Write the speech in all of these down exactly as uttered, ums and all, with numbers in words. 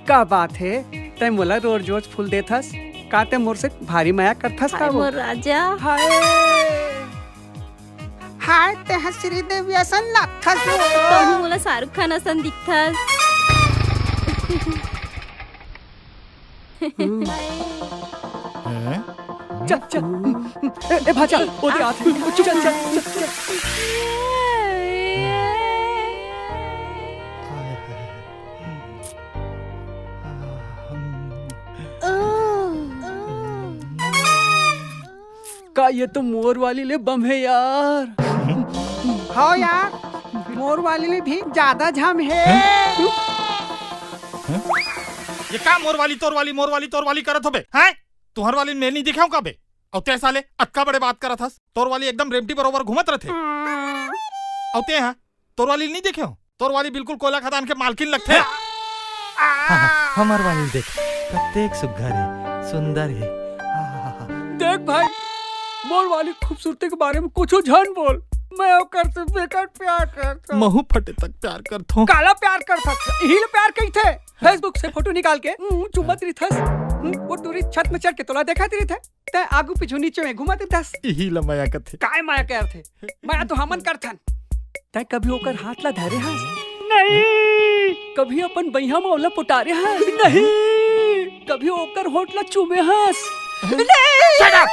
का बात हे, तैं मोला रोज रोज फूल देथस? का तैं मोर से भारी मया करथस का वो? मोर राजा। हाय। हाय, तेहा श्रीदेवी असन लागथस। तहूं मोला शाहरुख खान असन दिखथस। हम्म। चल, चल। ए, ए, भांचा, ओदे आत हे। चल, चल, चल, चल। का ये तो मोर वाली ले बम हे यार। हाँ यार, मोर वाली ले भी ज्यादा झम हे। ये का मोर वाली, तोर वाली, मोर वाली, तोर वाली करत होबे, हैं? तुंहर वाली में नहीं देखे हों का बे? अउ तैं साले अतका बड़े बात करत हस, तोर वाली एकदम रेमटी बरोबर घूमत रथे। अउ तैं हा, तोर वाली नहीं देखे हों? तोर वाली बिल्कुल कोयला खदान के मालकिन लगथे। हाँ, हाँ, हमर वाली देख, कतेक सुग्घर हे, सुंदर हे। आहा। देख भाई, मोर वाली खूबसूरती के बारे में कुछू झन बोल, मैं ओकर से बेकार प्यार करथों। महू फटे तक प्यार करथों। काला प्यार करथस? इही ल प्यार कहिथे। Facebook से फोटो निकाल के, हम्म, चुम्मत रिथस। हम्म, वो टूरी छत में चढ़ के तोला देखात रिथे। तैं आगू पीछू नीचे में घूमत रिथस। इही ल मया कथे। काय मया करथे? मया तो हमन करथन। तैं कभी ओकर हाथ ला धरे हस? नहीं। कभी अपन बइहा म ओला पोटारे हस? नहीं। कभी ओकर होंठ ला चूमे हस? नहीं। Shut up!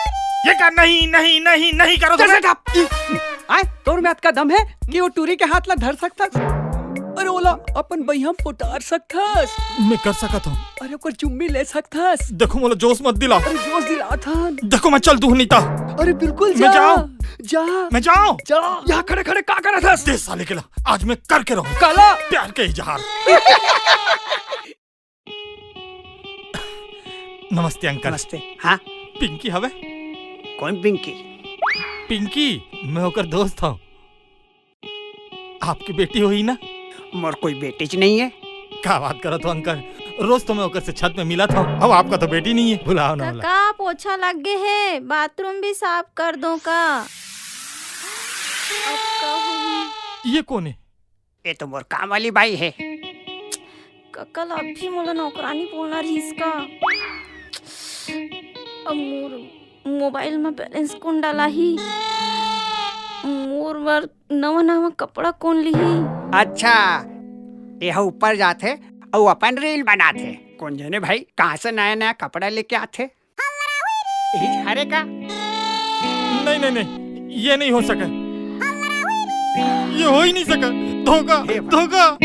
ये का नहीं, नहीं, नहीं, नहीं करो तुम। Shut up! आय, तोर में अतका दम हे कि वो टूरी के हाथ ला धर सकथस? अरे ओला अपन बइहा म पोटार सकथस? मैं कर सकत हों। अरे ओकर चुम्मी ले सकथस? देखो मोला जोश मत दिला। अरे जोश दिलाथन। देखो मैं चल दूं नहीं ता। अरे बिल्कुल मैं जा। जाऊं? जा। मैं जाऊं? जा। यहाँ खड़े खड़े का करत हस? दे साले के ला, आज मैं करके रहूं। काला। प्यार के इजहार। नमस्ते अंकल। नमस्ते। हाँ? पिंकी हवे? कोन पिंकी? पिंकी, मैं ओकर दोस्त हों। आपके बेटी होही ना? मोर कोई बेटीच नहीं हे। का बात करत हो अंकल? रोज तो मैं ओकर से छत में मिलत हों। अब आपका तो बेटी नहीं हे, भुलाओ ना त ओला। का पोछा लग गे हे, बाथरूम भी साफ कर दों का? अब का होही? ये कोन हे? ये तो मोर काम वाली बाई हे। कका ला अभी मोला नौकरानी बोलना रहिस का? अब मोर मोबाइल में बैलेंस कोन डलाही? मोर बर नवा नवा कपड़ा कोन लिही? अच्छा, ये ह ऊपर जाथे अउ अपन रील बनाथे। कोन जने भाई, कहाँ से नया नया कपड़ा लेके आथे? इही हरे का? नहीं, नहीं, नहीं, ये नहीं हो सके। ये हो ही नहीं सका। धोखा, हे भगवान। धोखा।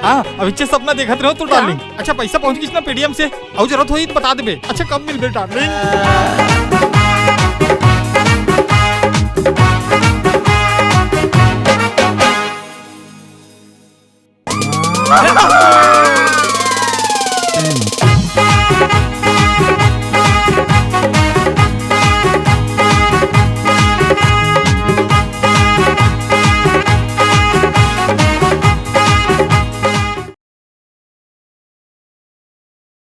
हाँ, अभी अच्छे सपना देखत रहो तो क्या? डार्लिंग। अच्छा, पैसा पहुंच गिस ना पेटीएम से, अउ जरूरत होही तो बता देबे। अच्छा, कब मिलबे डार्लिंग?